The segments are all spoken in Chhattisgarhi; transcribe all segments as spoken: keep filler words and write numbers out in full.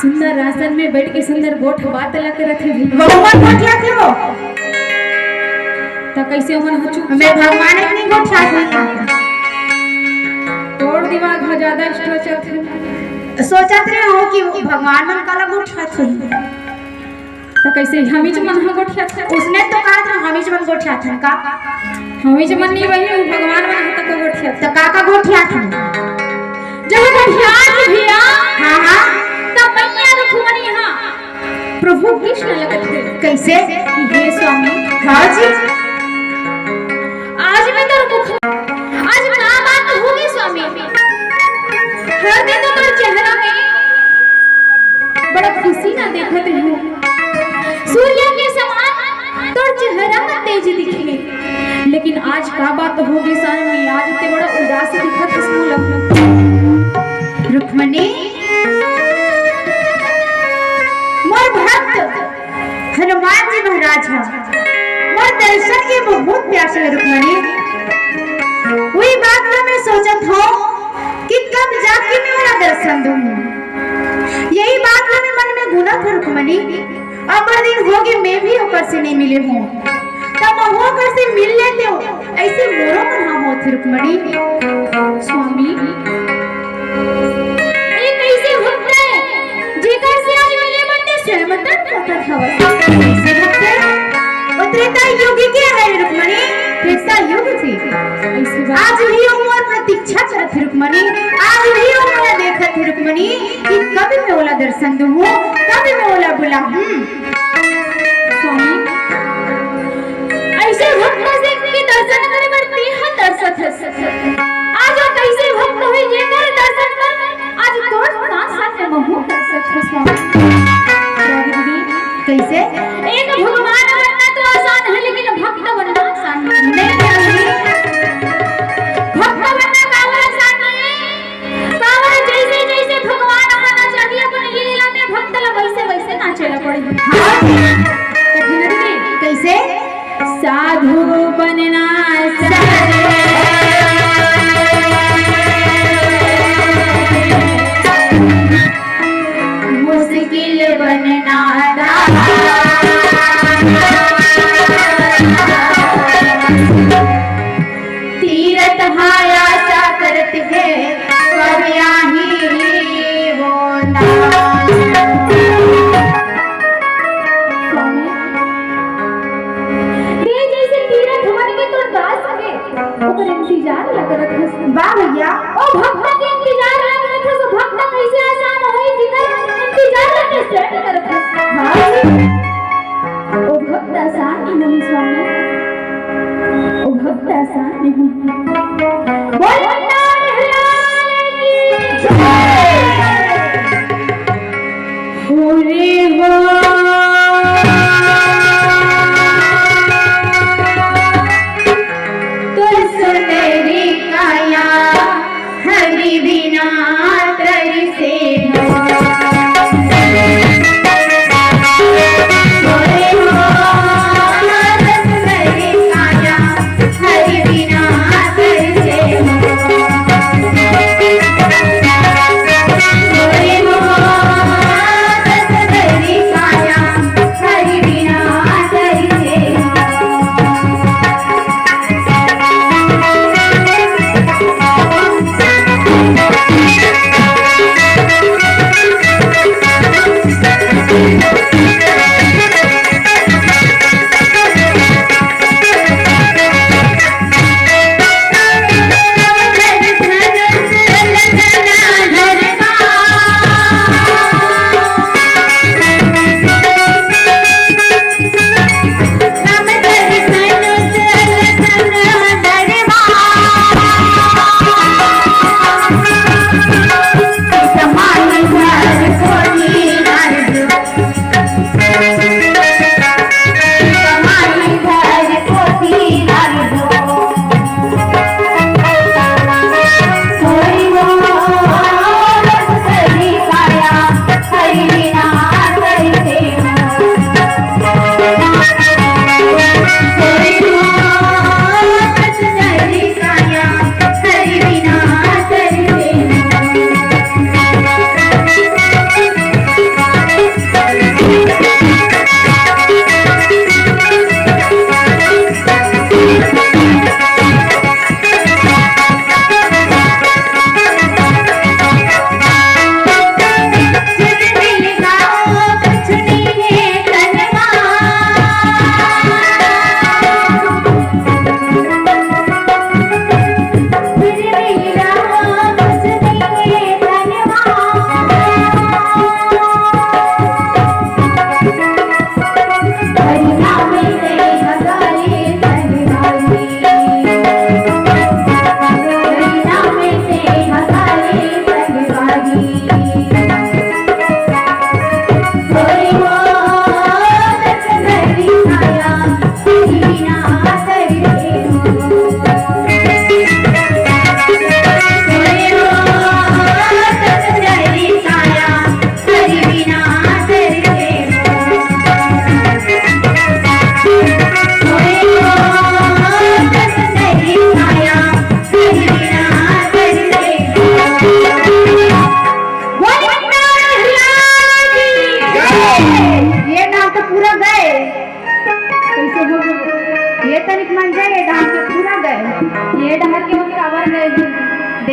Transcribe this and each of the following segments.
सुंदर आसन में बैठ के सुंदर गोठ बात ला करत हे भैया। वो मन गोठियाथे वो। त कैसे ओमन ह चुप? मैं भगवान एक नहीं गोठियाथे। तोर दिमाग ह ज्यादा extra चलथे। सोचत रहे हो कि भगवान मन काला गोठियाथे। त कैसे हमीच मन ह गोठियाथे? उसने तो कहा था हमीच मन गोठियाथे का? हमीच मन नहीं वही, वो भगवान मन ह तक गोठियाथे। त का का गोठियाथे? जब गोठियाथे भैया, हाँ, हाँ। तब मैया रुक्मणी ह प्रभु कृष्ण लगत हे। कैसे? हे स्वामी। हाँ जी। आज मैं तोर मुख, आज का बात होगे स्वामी? हर दिन तो तोर चेहरा में बड़ा खुशी ना देखत हूँ। सूर्य के समान तोर चेहरा में तेज दिखे, लेकिन आज का बात होगे स्वामी? आज ते बड़ा उदास दिखत हस मोला। रुक्मणी, मोर भक्त हनुमान जी महाराज ह, मोर दर्शन के बहुत प्यास हे रुक्मणी। वही बात ला मैं सोचत हूँ कि कब जाके मैं ओला दर्शन दूँ। यही बात ला मैं मन में गुनत हूँ रुक्मणी। अब्बड़ दिन होगे मैं भी ओकर से नहीं मिले हूँ, त महूँ ओकर से मिल लेतेंव। ऐसे मोरो मन ह होत हे रुक्मणी। स्वामी, एक ऐसे भक्त हे, जेकर से आज मिले बर ते स्वयं तड़पत हवस। ऐसे भक्त हे? वो त्रेता युग के हे रुक्मणी, त्रेता युग के। ऐसे बात। आज भी वो मोर प्रतीक्षा करत हे रुक्मणी, आज भी वो मोला देखत हे रुक्मणी, कि कब मैं ओला दर्शन दूँ, कब मैं ओला बुलाहूँ। स्वामी, ऐसे भक्त से के दर्शन करे बर ते ह तरसत हस। आज वो कैसे भक्त होही जेकर दर्शन बर आज तोर साथ साथ महूँ तरसत हँव स्वामी। स्वामी दीदी, कैसे? एक भगवान बनना तो आसान हे, लेकिन भक्त बनना आसान नहीं हे। नहीं, नहीं। भक्त बनना काबर आसान नहीं हे? काबर जैसे जैसे भगवान ह नाचही, अपन लीला में भक्त ला वैसे वैसे नाचे ला पड़ही। हाँ। त फिर दीदी, कैसे? साधु बनना सरल, मुश्किल बनना दान।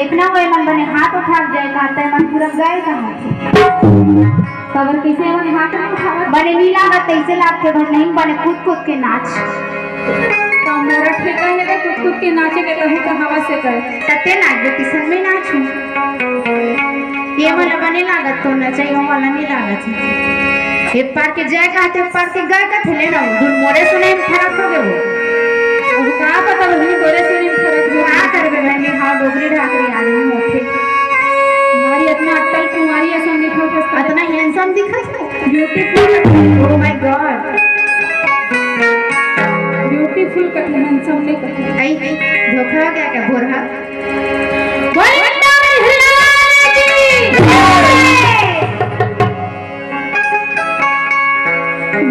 इतना वो मन बने हाथ उठा के जाए कहा, तय मन पूरा गाय कहा। काबर कइसे मन हाथ नहीं उठावत? बने नहीं लागत, तइसे लागते भर नहीं बने कूद कूद के नाच। तो मोरा ठेका है रे, कूद कूद के नाचे के, कहूँ तो हवा से कर। तते नाच दे, किसन में नाचू। ये वाला बने लागत तो नचाई, वो वाला नहीं लागत है। एक पार के जाए कहा, तो एक पार के गाय का थे ले रहा हूँ। दूर मोरे सुने में फर्क हो गए वो। अब का पता वो तोरे सुने में फर्क हो। का करबे बहनी, हाँ, डोगरी ढाकरी आदमी होते। हमारी इतना अट्टल कुमारी ऐसा दिखा के इतना handsome दिखा था। Beautiful। Oh my God। Beautiful कथे, handsome नहीं कथे। आई, धोखा हो गया क्या, बोरहा? वृंदावन हृदय की।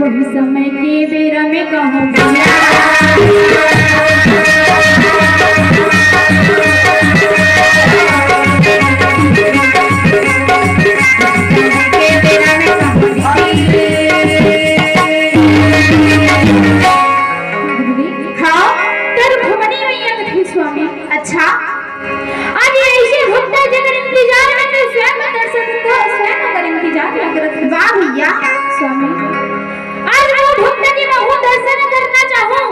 वही समय के बेरा में कहूँ भैया। हाँ, तर भवानी मैया कथी स्वामी। अच्छा। आज ऐसे भक्त जेकर इंतजार में तो स्वयं दर्शन को स्वयं ओकर इंतजार न करत हे। वाह भैया। स्वामी, आज वो भक्त जी महू दर्शन करना चाहूँ,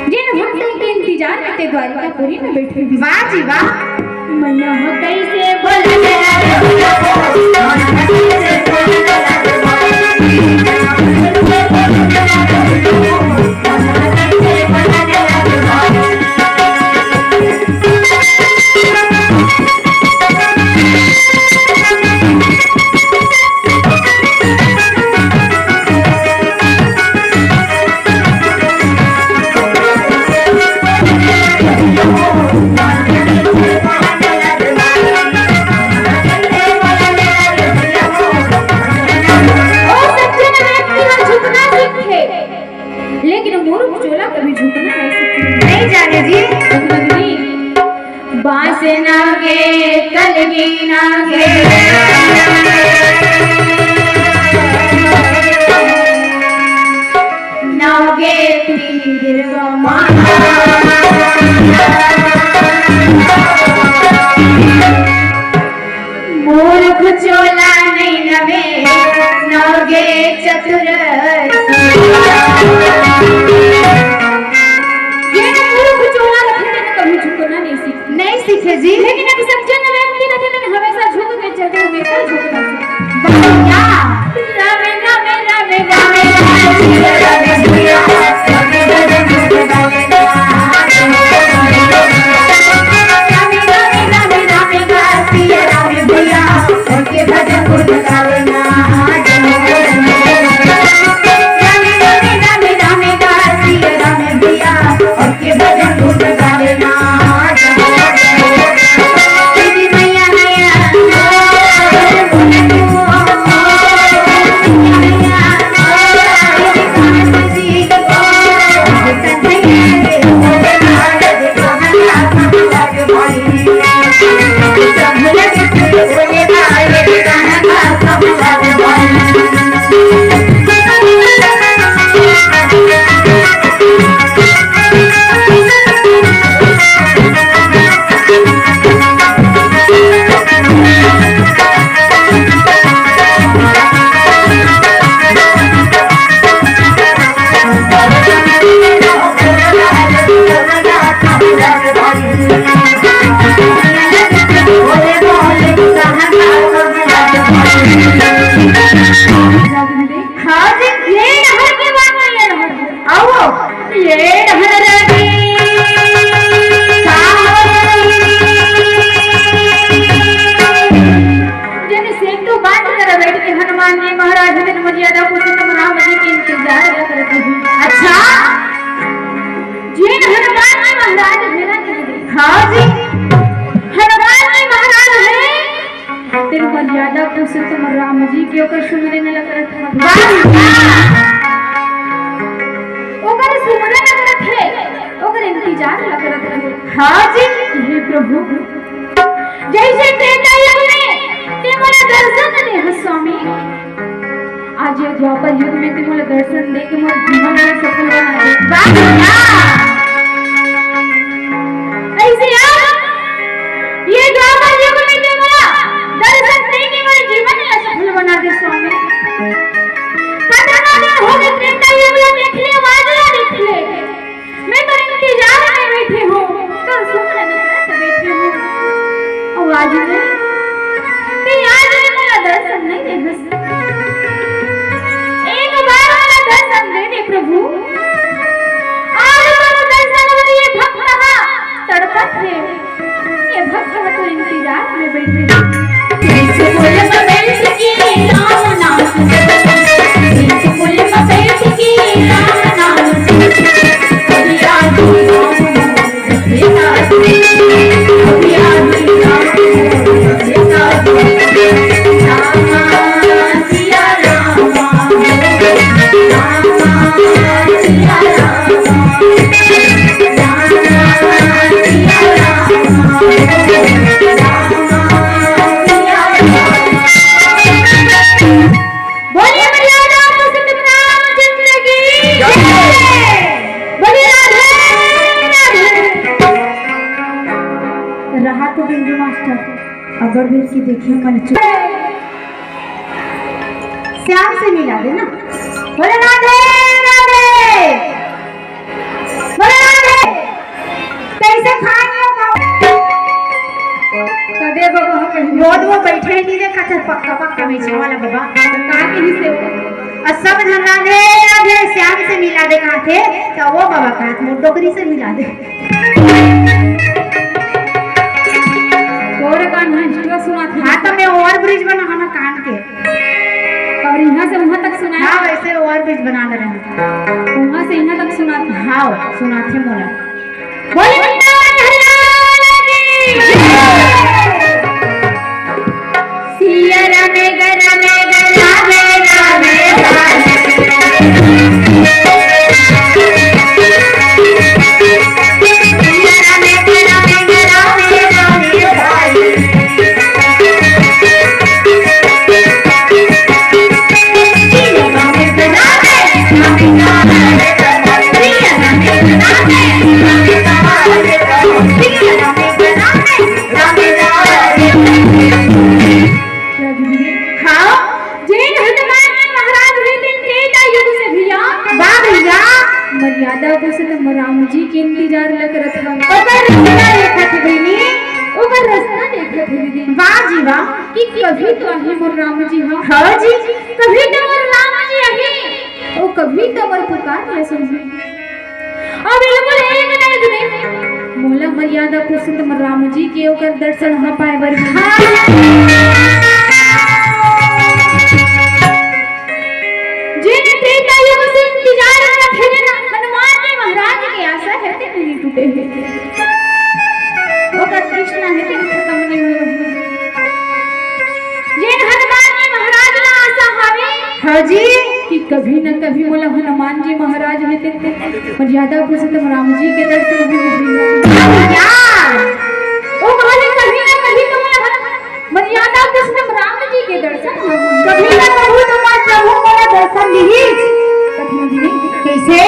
जिन भक्त के इंतजार में ते द्वारिकापुरी में बैठे हुए। वाह जी वाह। मैया हो कैसे बोल ओ सज्जन व्यक्ति ह झुकना सीखे, लेकिन मूर्ख चोला कभी झुकना नहीं सीखे। नहीं जाने जी। बांस ना गे, कलगी ना गे, ना गे पीर व माँ। मूर्ख चोला नहीं नवे, नवगे चतुर। ये ना मूर्ख चोला रखे, मैंने कभी झुकना नहीं सीखा। नहीं सीखे जी। लेकिन अभी सज्जन व्यक्ति रखे, मैंने हमेशा झुक के चलते, हमेशा झुकना सीखा। बढ़िया। राम, राम, राम, राम, राम, राम। हाँ जी, ये डहर के बात है, ये डहर। आओ, ये डहर के। जन सेतु बांध कर बैठ के हनुमान जी महाराज दिन मर्यादा पुरुषोत्तम राम जी के इंतजार करते हैं। अच्छा, जिन हनुमान जी महाराज मेरा नहीं। हाँ जी, हनुमान जी महाराज है। तेरे मर्यादा पुरुषोत्तम राम जी के ओकर सुमरन ल करत हन। वाह, वाह। ओकर सुमरन ल करत हे, ओकर इंतजार ल करत हे। हाँ जी। हे प्रभु, जैसे त्रेता युग में ते मोला दर्शन दे हो स्वामी, आज ये द्वापर युग में ते मोला दर्शन दे के मोर जीवन में सफल बना दे। वाह, वाह। ऐसे आप ये कि देखिए मन चु-, श्याम से मिला दे ना। बोले राधे राधे, बोले राधे। कैसे खान हो गाँव? कदे बाबा हम रोज वो बैठे ही नहीं देखा था, पक्का पक्का बेचे वाला बाबा। तो कहा कि नहीं से वो? और सब धन राधे राधे श्याम से मिला दे कहा थे, तो वो बाबा कहा मोर डोकरी से मिला दे। तोर कान हिस्ट्री सुना था। हाँ, तो मैं ओवर ब्रिज बना हना कान के। और यहाँ से वहाँ तक सुना है? हाँ, वैसे ओवर ब्रिज बना दे रहे हैं। वहाँ से यहाँ तक सुना था। हाँ, सुना थे मोला। बोले वृंदावन हरियाणा की जय। सिया रामे ग रामे ग रामे रामे रामे। हाँ, जेन हनुमान जी महाराज हे तेन त्रेता युग से भैया। वाह भैया। मर्यादा पुरुषोत्तम राम जी के इंतजार ल करत हन। ओकर रास्ता देखत हे बहिनी। ओकर रास्ता देखत हे दीदी। वाह जी वाह। कि कभी तो आही मोर राम जी, हाँ। हाँ जी। कभी तो मोर राम जी आही। ओ कभी तो मोर पुकार ल सुनही। अब बिल्कुल एक नहीं, एक नहीं। मोला मर्यादा पुरुषोत्तम राम जी के ओकर दर्शन ह पाए बर मिलही। हाँ। जेन त्रेता युग से इंतजार करत हे ना, हनुमान जी महाराज के आशा हे, तेन नहीं टूटे हे। ओकर तृष्णा हे, तेन खत्म नहीं होए। जेन हनुमान जी महाराज ला आशा हावे, हाँ जी। कि कभी न कभी मोला हनुमान जी महाराज हे तेन ते मर्यादा पुरुषोत्तम राम जी के दर्शन हो जाए। भैया, ओ कहले कभी न कभी तो मोला हनु-, मर्यादा पुरुषोत्तम राम जी के दर्शन हो। कभी न कभी तो मोर प्रभु मोला दर्शन दिही। कभी न कभी। कैसे?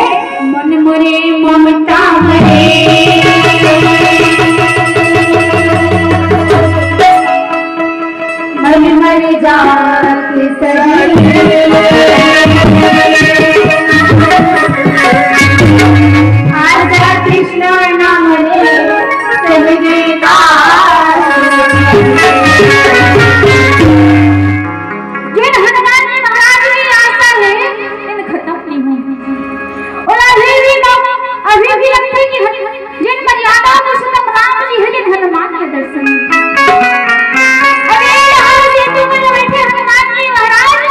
मन मोरे ममता भरे। मर मर जात सही। आजा कृष्ण नाम रे सहदेवा। जेन हनुमान जी महाराज के आशा हे, तेन खत्म नहीं होय। ओला अभी भी, अभी भी लगथे कि हनु-, जेन मर्यादा पुरुषोत्तम राम जी हे, तेन हनुमान के दर्शन। अरे, यहाँ सेतु पर बैठे हनुमान जी महाराज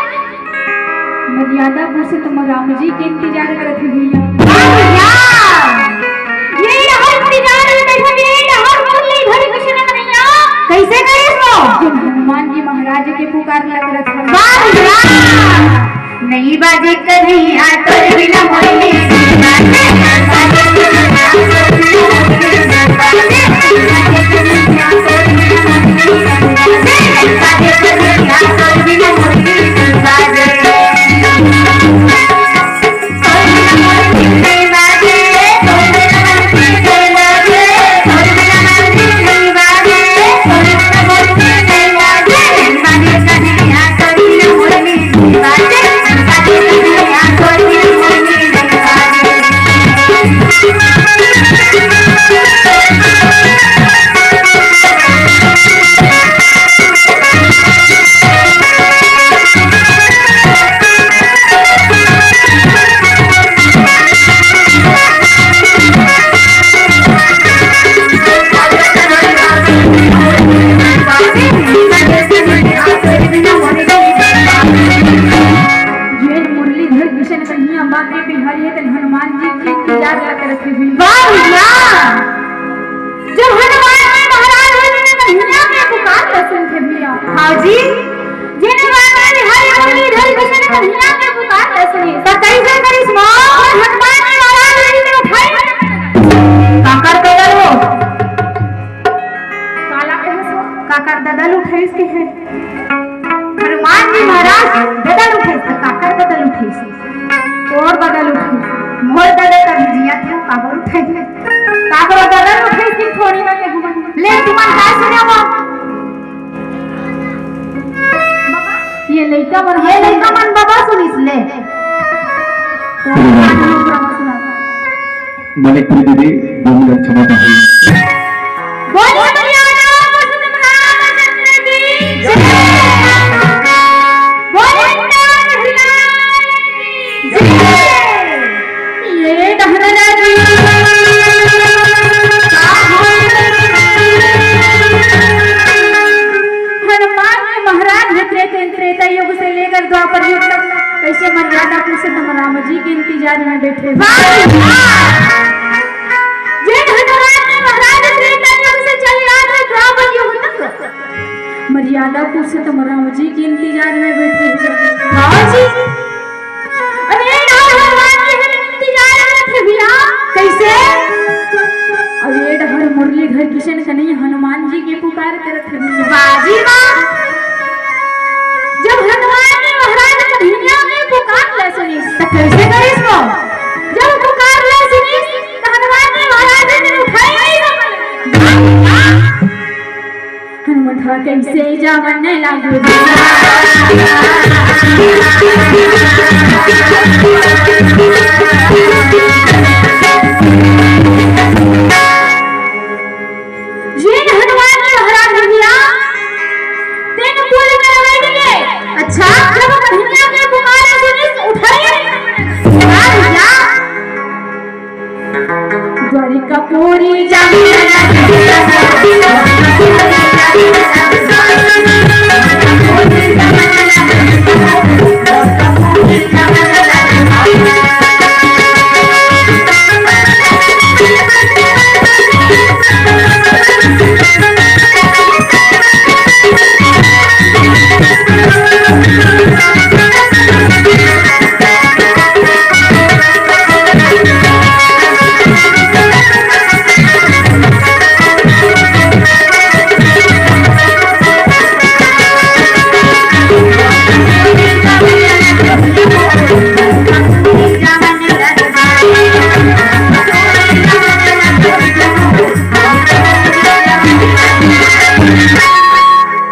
मर्यादा पुरुषोत्तम राम जी के इंतजार करत हे भैया। हाँ भैया, ये यहाँ इंतजार में बैठे, ये यहाँ मुरलीधर कृष्ण कन्हैया। कैसे करे हो? जेन हनुमान जी महाराज के पुकार ल करत हे। वाह भैया। नहीं बाजे कन्हैया तोर बिना मोर नहीं बाजे। जेन मुरलीधर कृष्ण कन्हैया बांके बिहारी हे, तेन हनुमान जी के इंतजार ल करत हे भैया। वाह भैया! जब हनुमान जी महाराज हे, तेन कन्हैया के पुकार ल सुनथे भैया। हाँ जी। जेन बांके बिहारी मुरलीधर कृष्ण कन्हैया के पुकार ल सुने। त कैसे करिस माँ? हनुमान जी महाराज हे, तेन उठाए। काकर कदल हो? काला कहे सो? काकर ददल उठाइस के हे। हनुमान जी महाराज ददल उठाइस, त काकर ददल उठाइस? तोर ददल उठाइस। मोर ददल तब जिया थे, काबर उठाइस? काकर ददल उठाइस कि थोड़ी में कहूँ। ले, तुमन का सुनावा? लइका मन ये लइका मन बाबा सुनिस ले। तो सुना। मणिपुरी दीदी, दो मिनट क्षमा चाहूंगा। बोलिए मर्यादा पुरुषोत्तम रामचंद्र की जय। बोलिए राम हरिलाल की जय। ये डहर राजी। हनुमान जी महाराज हे त्रेते-, त्रेता युग से लेकर द्वापर युग तक कैसे मर्यादा पुरुषोत्तम राम जी के इंतजार में बैठे हुए। जेन हनुमान जी महाराज त्रेता युग से चले आ रहे द्वापर युग तक मर्यादा पुरुषोत्तम राम जी के इंतजार में बैठे हुए। हाँ जी। अरे यार, हनुमान जी के इंतजार में थे भैया। कैसे? अरे डहर मुरलीधर किशन कन्हैया हनुमान जी के पुकार करत हे भैया। बाजी बा। जब हनुमान जी महाराज कन्हैया के पुकार ला सुनिस, त कैसे करिस वो? जब पुकार ला सुनिस, त हनुमान जी महाराज ने उठाई नहीं सकल। हनुमंत हा कैसे जावन लागू। जेन हनुमान जी महाराज भैया, तेन पुल में बैठ के। अच्छा। जब कन्हैया के पुकारे सुनिस, उठाई। हाँ भैया। द्वारिकापुरी जाने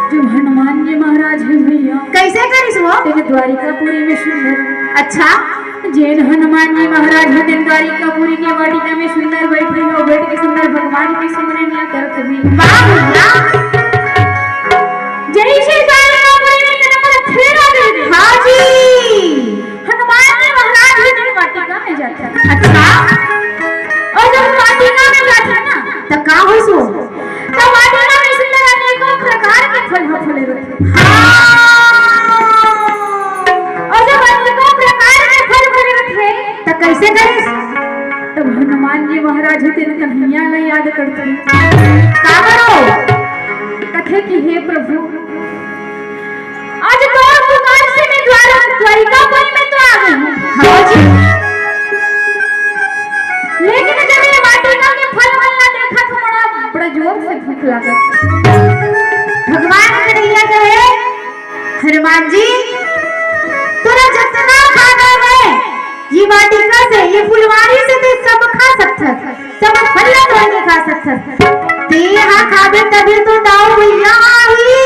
जो हनुमान जी महाराज हे भैया। कैसे करिस वो? तेने द्वारिकापुरी में सुंदर। अच्छा। जेन हनुमान जी महाराज हे तेन द्वारिकापुरी के वाटिका में सुंदर बैठे हो, बैठ के सुंदर भगवान के सुमरन ला करत हे। वाह भैया। जैसे द्वारिकापुरी में कदम रखे ना दे। हाँ जी। हनुमान जी महाराज हे तेन वाटिका में जाथे। अच्छा। अउ जब वाटिका में जाथे ना, त का होइस वो? त वाटिका में सुंदर अनेकों प्रकार के फल ह फले रथे। हाँ। अउ जब अनेकों प्रकार के फल फले रथे, त कैसे करिस? तब हनुमान जी महाराज हे तेन कन्हैया ला याद करथे। का करो? कथे कि हे प्रभु, आज तोर पुकार से मैं द्वार-, द्वारिकापुरी में तो आ गई हूँ। हाँ जी। लेकिन जब ये वाटिका के फल मन ला देखत हँव, बड़ा जोर से भूख लागत। भगवान कन्हैया कहे, हनुमान जी, तोला जतना खाना हे, ये वाटिका से, ये फुलवारी से तैं सब खा सकथस, सब फल ला तोड़ के खा सकथस। तैं हा खाबे तभे तो दाऊ भैया आही।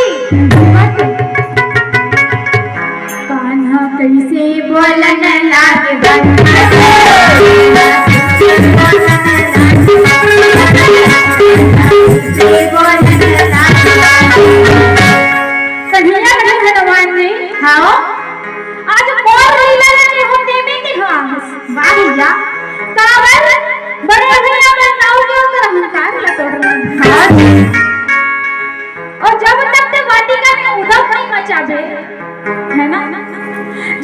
कान्हा कैसे बोलन लागे बंधु से, कैसे बोलन लागे। कन्हैया कन्हैया हनुमान जी। हाँ। आज मोर लीला ला के हम देवे के हाँ। वाह भैया। काबर बड़े भैया मन नाऊ के ओकर अहंकार ला तोड़ रहे हैं। हाँ। अउ जब तक तैं वाटिका में उदक नहीं मचाबे, है ना?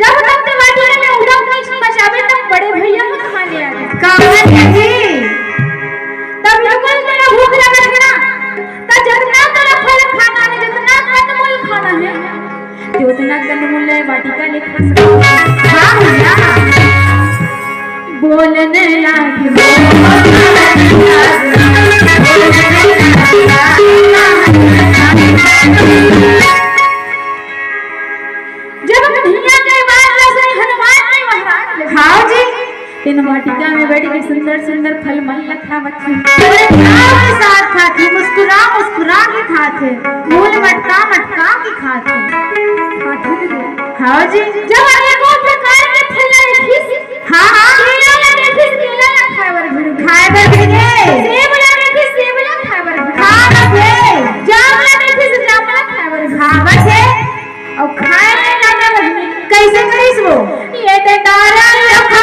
जब तक तैं वाटिका में उदक नहीं मचाबे, तब बड़े भैया ह कहाँ ले आगे? काबर नहीं? तब लोगन तेला भूख लगत हे ना, त जतना तोला फल खाना हे, जतना कंदमूल खाना हे, तैं ओतना कंदमूल ला वाटिका ले खा सकत हस। हाँ भैया। बोलन लागे, बोलन लागे, बोलन लागे। जब कन्हैया के बात ला सुने हनुमान जी महाराज। हाँ जी। तेन वाटिका में बैठ के सुंदर सुंदर फल मन ला खावत हे। बड़े भाव के साथ खात हे, मुस्कुरा मुस्कुरा के खात हे, मुंह ल मटका मटका के खात हे। हाँ जी। जब अनेकों प्रकार के फल ला देखिस, हाँ, हाँ। केला ला देखिस, केला ला खाए बर भिड़ गे। खाए बर भिड़ गे। सेब ला देखिस, सेब ला खाए बर भिड़ गे। खावत हे। जाम ला देखिस, जाम ला खाए बर भिड़ गे। खावत हे। अउ खाए में ना ना लगी। कैसे करिस वो? ये तो तारा लखा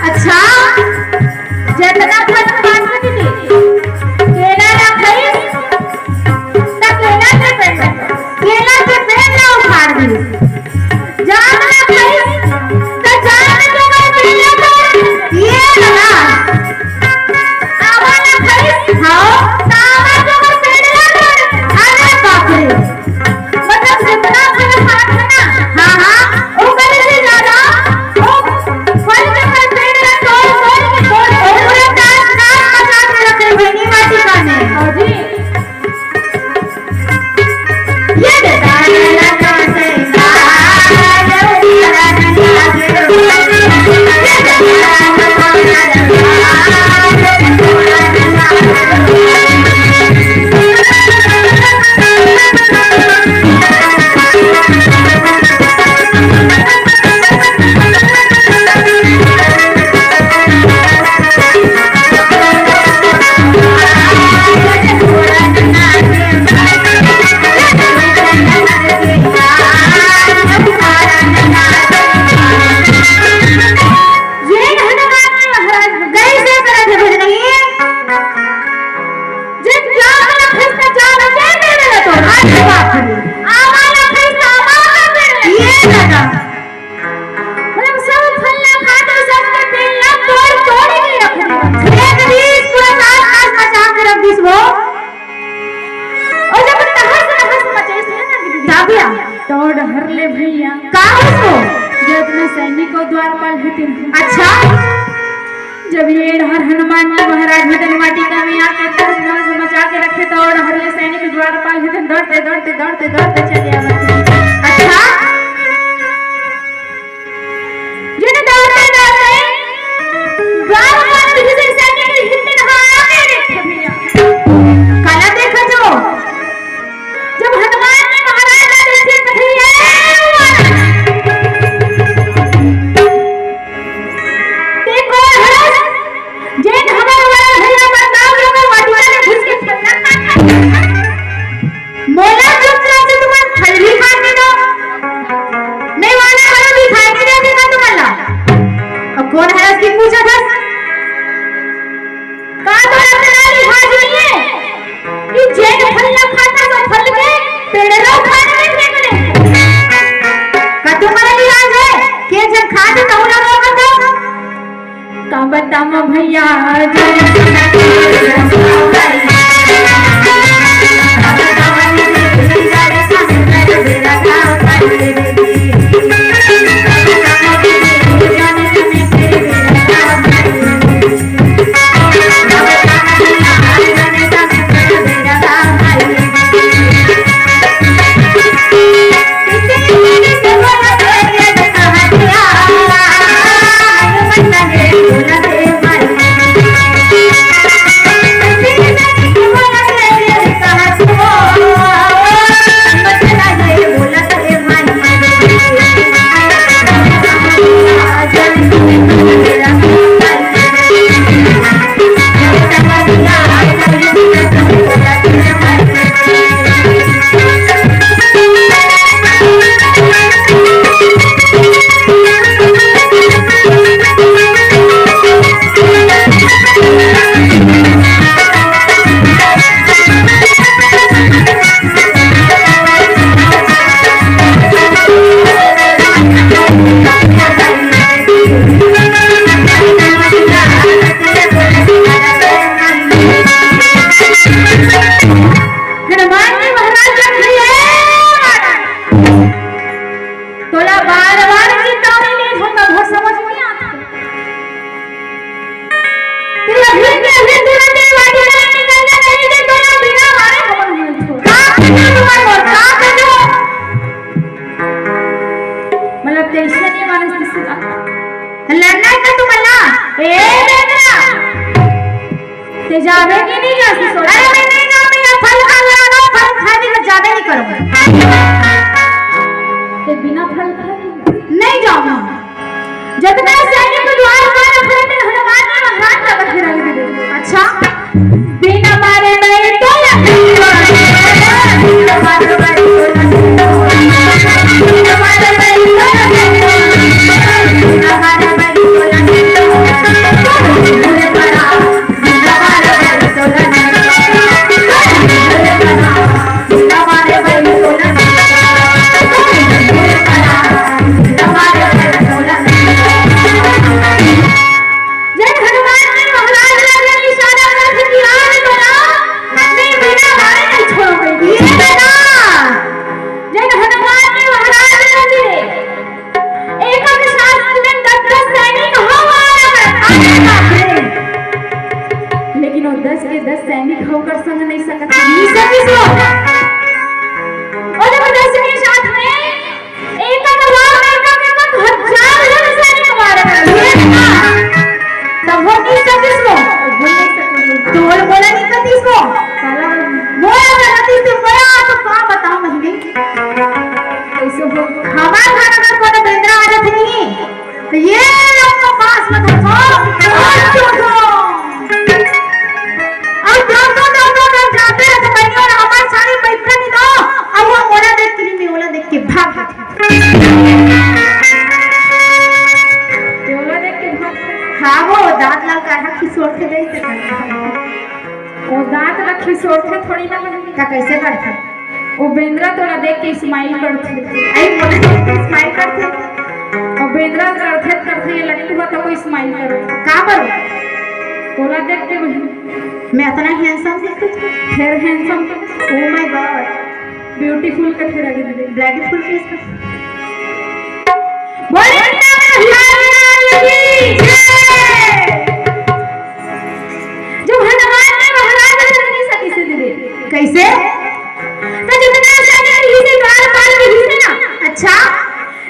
अच्छा, जतना फल खात रहिस, केला ला खाइस, त केला के पेड़, केला के पेड़ ला उखाड़ दिस। जाम ला खाइस, त जाम के पेड़ ला तोड़, ये लगा। आमा ला खाइस, हाँ, त आमा के पेड़ ला तोड़। अरे बाप रे। मतलब जितना फल खात हे ना, हाँ, हाँ, ओकर से ज्यादा वो फल के फल पेड़ ला तोड़, तोड़ के, तोड़, तोड़, पूरा नाश, नाश मचा के रख रही है नीम वाटिका में। हाँ जी। ये देखा, ये देखा, ये हनुमान जी महाराज गए से करे थे भजन ये। जे जाम वाला फैसला जाम के दे दे तो। अरे बाप रे। आम वाला फैसला आम वाला दे दे। ये दादा। मतलब सब फल ला खा के सबके पेड़ ला तोड़, तोड़ के रख दिया। एक बीस पूरा नाश, नाश मचा के रख दिस वो। अउ जब तहस नहस मचइस हे ना दीदी, का भैया? त ओ डहर ले भैया। का होइस वो? जे अपने सैनिक अउ द्वारपाल हे तेन। अच्छा। जब ये डहर हनुमान जी महाराज हे तेन वाटिका में आके तहस नहस मचा के रखे, त ओ डहर ले सैनिक द्वारपाल हे तेन दौड़ते, दौड़ते, दौड़ते, दौड़ते चले आवत हे। अच्छा। जेन दौड़ते दौड़ते द्वारपाल के जइसे सैनिक हित नहा आगे देखथे भैया। काला देखत हो? जब हनुमान जी महाराज ला देखथे त भैया, देखो हरस, जेन हमर वाला भैया बदलाव लोग वाटिका में घुस के फटक मोला चुपचाप से तुमन फल भी खाने दो, मैं वाला हरो भी खाने दे देगा तुमन ला। अब कौन हरस की पूछा था? का तोला तेरा लिहाज नहीं है कि जेन फल न खाता तो फल के पेड़ लो खाने में फेंक दे? का तुम्हारा लिहाज है कि एक जन खा दे तो उड़ा रो कर दो? का बतावा भैया, लड़ना है का तुमन ला? ए बेटा, ते जाबे कि नहीं जाबे? अरे मैं नहीं जाऊँ, मैं यहाँ फल खा रहा हूँ, फल खाने का ज्यादा नहीं करूँगा। ते बिना फल खाए नहीं जाऊँगा। जितना सैनिक द्वार पर अपने हनुमान ने महाराज का बखेरा दे दे। अच्छा, बिना मारे बैठो या बिना मारे बैठो या बिना मारे बैठो या जब हनुमान जी महाराज ला जब इशारा करथे कि "आ रे तोला, मैं बिना मारे नहीं छोड़ूंगी।" ये बेटा, जब हनुमान जी महाराज ला जी रे, एक के साथ तुरंत दस दस सैनिक हो मारा, अरे बाप रे। लेकिन वो दस के दस सैनिक होकर संग नहीं सकत, नहीं सकिस वो। और जब दस के साथ में एक हजार, एक हजार हजार सैनिक मारे, ये ना। तब वो नहीं सकिस वो। तोर बोला नहीं कतिस वो। बोला, बोला कतिस वो, बोला तो का बताओ महीने। कैसे हो? हमार घर अगर कोनो बेंदरा आ जाथे नहीं, तो ये लोग तो पास में देखो, और देखो। और देखो, देखो, देखो, जाते हैं तो कहीं और हमारे सारे बैठे नहीं दो, अब वो मोला देख के नहीं, मोला देख के भाग जाते हैं। मोला देख के भाग जाते हैं। हाँ, वो दांत ललकारा खिसोट के गई थे। वो दांत ला खिसोट के थोड़ी ना बनेगी। का कैसे करते? वो बेंदरा तोला देख के स्माइल करथे। आई बोले, स्माइल करथे। और बेंदरा करथे करथे ये लट्टू बा तो कोई स्माइल करे। का करो? तोला देख के वही। मैं इतना हैंडसम दिखती थी। फिर हैंडसम तो, ओ माय गॉड, ब्यूटीफुल कथे लगे दीदी। ब्यूटीफुल फेस का। बोले राम लाल की जय। जो हनुमान ने महाराज ने नहीं सकी से दीदी। कैसे? तो जितना सैनिक रहिस हे, द्वारपाल रहिस हे ना। अच्छा।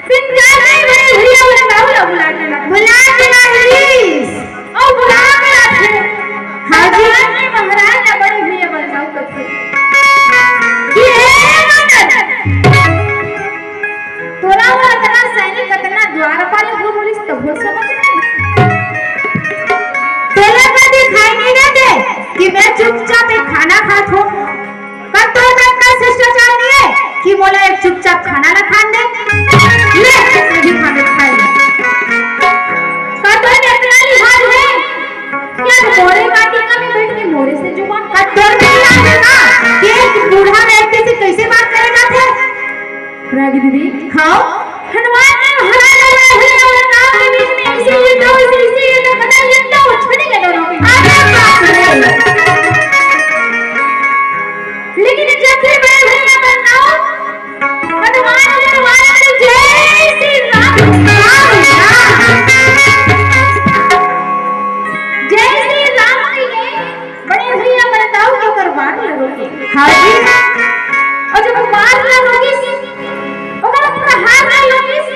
बिंदास नहीं भाई, भैया बुलाओ, बुलाओ, बुला के ला। बुला के ला रहिस। और बुला के लाथे। हाँ जी। महाराज ने, महाराज ने बड़े भैया बचाओ करके। ये मदद। तोला वो इतना सैनिक, इतना द्वारपाल हो बोलिस, तब बोल सकत नहीं। तोला का दिखाई नहीं देते कि मैं चुपचाप एक खाना खात हूँ? का तोर में इतना शिष्टाचार नहीं है कि मोला एक चुपचाप खाना ना खान दे? ले, मैं भी खाना खाई। का तोर में इतना लिहाज है कि आज मोरे वाटिका में बैठ के मोरे से जुबान का तोर में लिहाज है ना कि एक बूढ़ा व्यक्ति से कैसे बात करे जाथे? रागी दीदी। हाँ? हनुमान ने महाराज और रावण और राम के बीच में ऐसे युद्ध हो, ऐसे, ऐसे युद्ध खत्म, युद्ध हो, छूट गए दोनों के। अरे बाप रे। लेकिन जब भी बड़े भैया बताओ, हनुमान ने हनुमान की जय श्री राम, राम, राम। जय श्री राम की है। बड़े भैया बताओ कि ओकर वार ल रोके। हाँ जी। और जब वार ल रोकिस, ओकर प्रहार ल रोकिस,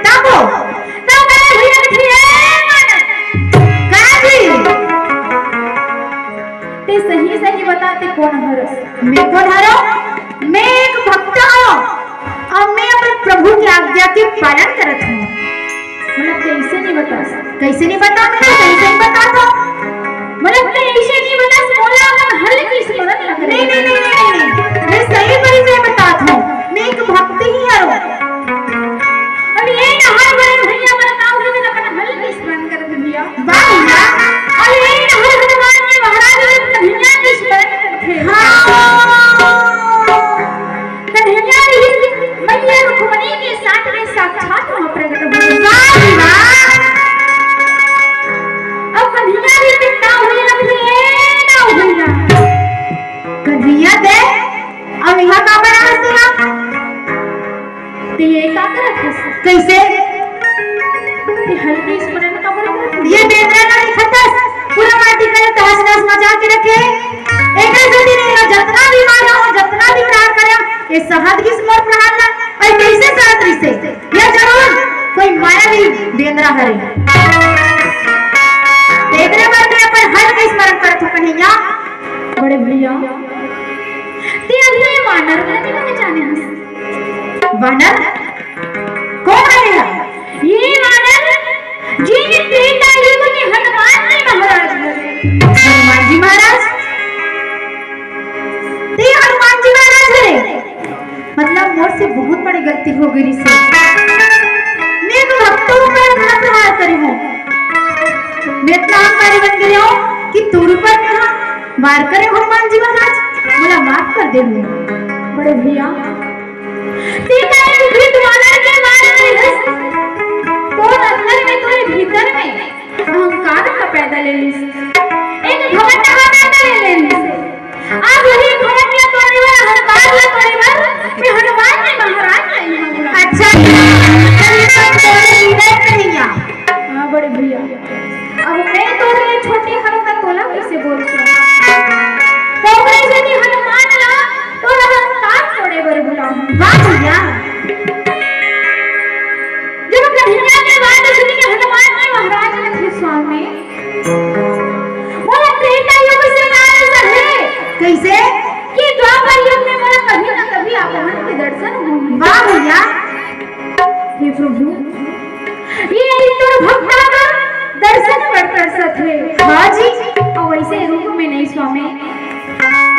तब, तब बड़े भैया कथे, "ए मानस, का जी? ते सही सही बता, ते कोन हरस?" मैं कोन हरव? मैं एक भक्त हूँ। अब मैं अपन प्रभु की आज्ञा के पालन करत हूँ। मतलब, कैसे नहीं बता? कैसे नहीं बता? मैं तो सही सही बता था। मतलब, मैं ऐसे नहीं बता, मोला अपन हल की स्मरण लग रही नहीं, है। नहीं, नहीं, नहीं, नहीं, नहीं। मैं सही परिचय बतात हूँ। मैं एक भक्त ही हूँ। अब ये ना हर बड़े भैया बताओ कि मैं अपन हल की स्मरण कर दिया। वाह, वाह। अब ये ना हर हनुमान जी महाराज ने कन्हैया की स्मरण करते हैं। हाँ। कन्हैया जी मैया रुक्मणी के साथ में साक्षात वहाँ प्रकट हुए। वाह, वाह। अब कन्हैया जी कितना हुई रखी है, ना हुई ना। कन्हैया दे, अब यहाँ का बना है तेरा? ते ये का करत हस? कैसे? ते हल्दी स्मरण का बड़ा करत हस? ये बेंदरा ना दिखत हस, पूरा माटी करे तहस नहस मचा के रखे। एकर जल्दी नहीं ना, जतना भी मारा हो, जतना भी प्रहार करे, ये सहत गिस मोर प्रहार ला, और कैसे सहत रहिसे? ये जरूर कोई माया भी चंद्रा हरे। तेकरे बर मैं अपन हर के स्मरण करत हूँ कन्हैया। बड़े भैया, ते अभी ये वानर ला कहाँ जाने हस? वानर? कौन हरे? ये वानर, ये त्रेता युग में हनुमान जी महाराज हरे। हनुमान जी महाराज? ते हनुमान जी महाराज हरे? मतलब मोर से बहुत बड़ी गलती हो गई से। मैं तो भक्तों पर इतना प्रहार करे हूँ, मैं इतना अहंकारी बन गई हूँ कि तोर ऊपर मैं वार करे हूँ हनुमान जी महाराज, मोला माफ कर दे। बड़े भैया, ते काहे विपरीत वानर के वार करे हस? तोर अंदर में, तोरे भीतर में अहंकार का पैदा ले लिस। एक घमंड का पैदा ले लिस। आज वही घमंड ला तोड़े बर, अहंकार ला तोड़े बर मैं हनुमान जी महाराज ला यहाँ बुला। अच्छा, चल ये सब तोरे लीला कन्हैया। हाँ बड़े भैया, अब मैं तोरे छोटे हरव त तोला कैसे बोल सकूं? तो कैसे कि हनुमान ला तोर अहंकार तोड़े बर बुलाऊं। वाह भैया। जब कन्हैया के बात सुन के हनुमान जी महाराज ने फिर स्वामी, मोला त्रेता युग से लालसा हे। कैसे? कि द्वापर युग में मोला कभी ना कभी आप मन के दर्शन होही। वाह भैया। हे प्रभु, ये तोर भक्ता का दर्शन बर तरसत हे। हाँ जी। अउ वैसे रूप में नहीं स्वामी,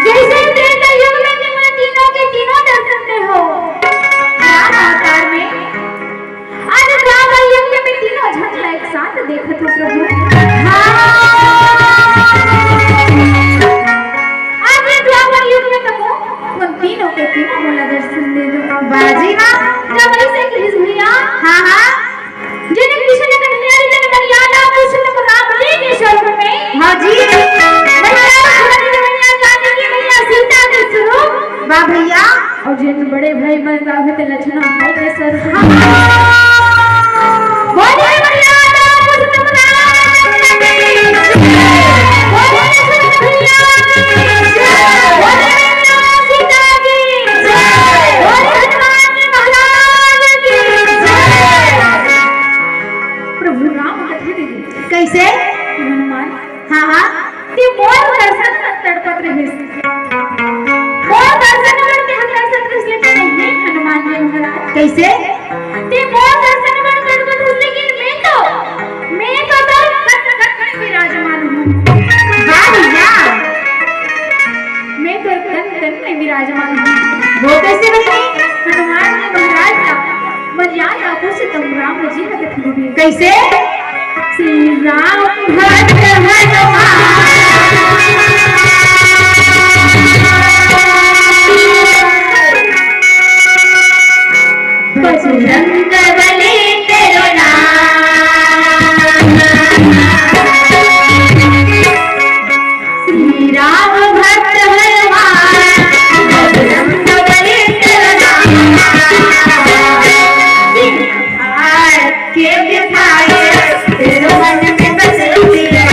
जैसे त्रेता युग में तुमने तीनों के तीनों दर्शन दे हो राम अवतार में, आज द्वापर युग में मैं तीनों झन ला एक साथ देखत हूँ प्रभु। हाँ। आज ये द्वापर युग में तको उन तीनों के तीनों मोला दर्शन दे दो। बाजी माँ। जब ऐसे कहिस भैया। हाँ, हाँ। जिन कृष्ण कन्हैया जी के मर्यादा पुरुषोत्तम राम जी के स्वरूप में। हाँ जी। मैया भरत मैया जानकी मैया सीता के स्वरूप। वाह भैया। अउ जेन बड़े भाई मन राघव ते लक्षण भाई के स्वरूप। हाँ। बोले मर्यादा पुरुषोत्तम राम जी की। बोले लक्ष्मण भैया की। बोले मैया सीता की। बोले हनुमान जी महाराज की। प्रभु राम कथे दे दे। कैसे? हनुमान। हाँ, हाँ। ते मोर दर्शन बर तड़पत रहिस। मोर दर्शन बर ते हमेशा तड़पत रहिस, लेकिन नहीं, हनुमान जी महाराज। कैसे? ते मोर दर्शन बर तड़पत रहिस, लेकिन मैं तो, मैं तो तोर कण कण में विराजमान हूँ। वाह भैया। मैं तो कण कण में विराजमान हूँ। वो कैसे बनी? हनुमान जी महाराज का मर्यादा पुरुषोत्तम राम जी हर कथन। कैसे? श्री राम भक्त हनुमान बजरंग बली तेरो नाम। श्री राम भक्त हनुमान बजरंग बली तेरो नाम। सिंहार के बिठाए तेरो मन में बसे सिया।